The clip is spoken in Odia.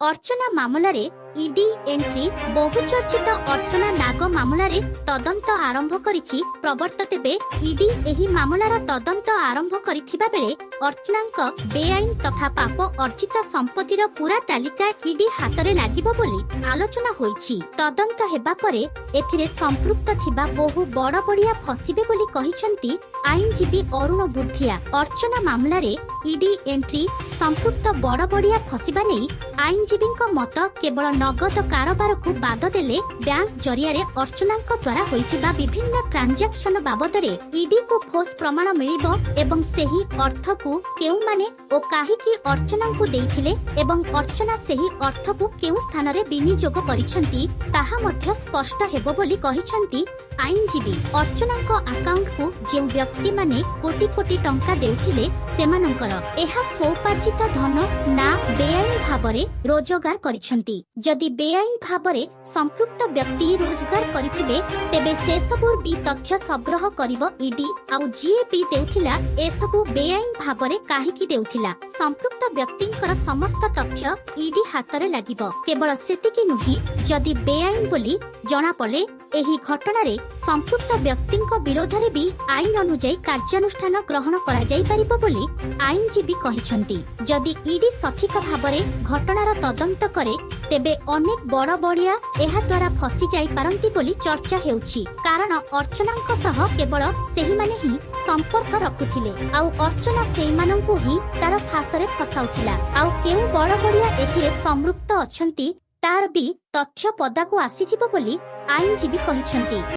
ଅର୍ଚ୍ଚନା ମାମଲାରେ ଇଡି ଏଣ୍ଟ୍ରି। ବହୁଚର୍ଚ୍ଚିତ ଅର୍ଚ୍ଚନା ନାଗ ମାମଲାରେ ତଦନ୍ତ ଆରମ୍ଭ କରିଛି ପ୍ରବର୍ତ୍ତ। ତେବେ ଇଡି ଏହି ମାମଲାର ତଦନ୍ତ ଆରମ୍ଭ କରିଥିବା ବେଳେ ଅର୍ଚ୍ଚନାଙ୍କ ବେଆଇନ ତଥା ପାପ ଅର୍ଜିତ ସମ୍ପତ୍ତିର ପୁରା ତାଲିକା ଇଡି ହାତରେ ଲାଗିବ ବୋଲି ଆଲୋଚନା ହୋଇଛି। ତଦନ୍ତ ହେବା ପରେ ଏଥିରେ ସମ୍ପୃକ୍ତ ଥିବା ବହୁ ବଡ଼ ବଡ଼ିଆ ଫସିବେ ବୋଲି କହିଛନ୍ତି ଆଇନଜୀବୀ ଅରୁଣ ବୁଦ୍ଧିଆ। ଅର୍ଚ୍ଚନା ମାମଲାରେ ଇଡି ଏଣ୍ଟ୍ରି, ସମ୍ପୃକ୍ତ ବଡ଼ ବଡ଼ିଆ ଫସିବା ନେଇ ଆଇନଜୀବୀଙ୍କ ମତ, କେବଳ ନଗଦ କାରବାରକୁ ବାଦ ଦେଲେ ବ୍ୟାଙ୍କ ଜରିଆରେ ଅର୍ଚ୍ଚନାଙ୍କ ଦ୍ୱାରା ହୋଇଥିବା ବିଭିନ୍ନ ଟ୍ରାଞ୍ଜାକ୍ସନ ବାବଦରେ ଇଡିକୁ ଠୋସ୍ ପ୍ରମାଣ ମିଳିବ ଏବଂ ସେହି ଅର୍ଥକୁ କେଉଁମାନେ ଓ କାହିଁକି ଅର୍ଚ୍ଚନାଙ୍କୁ ଦେଇଥିଲେ ଏବଂ ଅର୍ଚ୍ଚନା ସେହି ଅର୍ଥକୁ କେଉଁ ସ୍ଥାନରେ ବିନିଯୋଗ କରିଛନ୍ତି, ତାହା ମଧ୍ୟ ସ୍ପଷ୍ଟ ହେବ ବୋଲି କହିଛନ୍ତି ଆଇନଜୀବୀ। ଅର୍ଚ୍ଚନାଙ୍କ ଆକାଉଣ୍ଟକୁ ଯେଉଁ ବ୍ୟକ୍ତିମାନେ କୋଟି କୋଟି ଟଙ୍କା ଦେଉଥିଲେ, ସେମାନଙ୍କର ଏହା ସ୍ୱୋପାର୍ଜିତ ଧନ ନା ବେଆଇନ ଭାବରେ ରୋଜଗାର କରିଛନ୍ତି? ଯଦି ବେଆଇନ ଭାବରେ ସମ୍ପୃକ୍ତ ବ୍ୟକ୍ତି ରୋଜଗାର କରିଥିବେ, ତେବେ ସେସବୁର ବି ତଥ୍ୟ ସଂଗ୍ରହ କରିବ ଇଡି। ଆଉ ଯିଏ ବି ଦେଉଥିଲା, ଏସବୁ ବେଆଇନ ଭାବରେ କାହିଁକି ଦେଉଥିଲା, ସମ୍ପୃକ୍ତ ବ୍ୟକ୍ତିଙ୍କର ସମସ୍ତ ତଥ୍ୟ ଇଡି ହାତରେ ଲାଗିବ। କେବଳ ସେତିକି ନୁହେଁ, ଯଦି ବେଆଇନ ବୋଲି ଜଣାପଡ଼େ, ଏହି ଘଟଣାରେ ସମ୍ପୃକ୍ତ ବ୍ୟକ୍ତିଙ୍କ ବିରୋଧରେ ବି ଆଇନ ଅନୁଯାୟୀ କାର୍ଯ୍ୟାନୁଷ୍ଠାନ ଗ୍ରହଣ କରାଯାଇପାରିବ ବୋଲି ଆଇନଜୀବୀ କହିଛନ୍ତି। ଯଦି ଇଡି ସଠିକ ଭାବରେ ଘଟଣାର ତଦନ୍ତ କରେ, ତେବେ ଅନେକ ବଡ଼ ବଡ଼ିଆ ଏହା ଦ୍ୱାରା ଫସି ଯାଇପାରନ୍ତି ବୋଲି ଚର୍ଚ୍ଚା ହେଉଛି। କାରଣ ଅର୍ଚ୍ଚନାଙ୍କ ସହ କେବଳ ସେହିମାନେ ହିଁ ସମ୍ପର୍କ ରଖୁଥିଲେ ଆଉ ଅର୍ଚ୍ଚନା ସେଇମାନଙ୍କୁ ହିଁ ତାର ଫାଶରେ ଫସାଉଥିଲା। ଆଉ କେଉଁ ବଡ଼ ବଡ଼ିଆ ଏଥିରେ ସମ୍ପୃକ୍ତ ଅଛନ୍ତି, ତାର ବି ତଥ୍ୟ ପଦାକୁ ଆସିଯିବ ବୋଲି ଆଇନଜୀବୀ କହିଛନ୍ତି।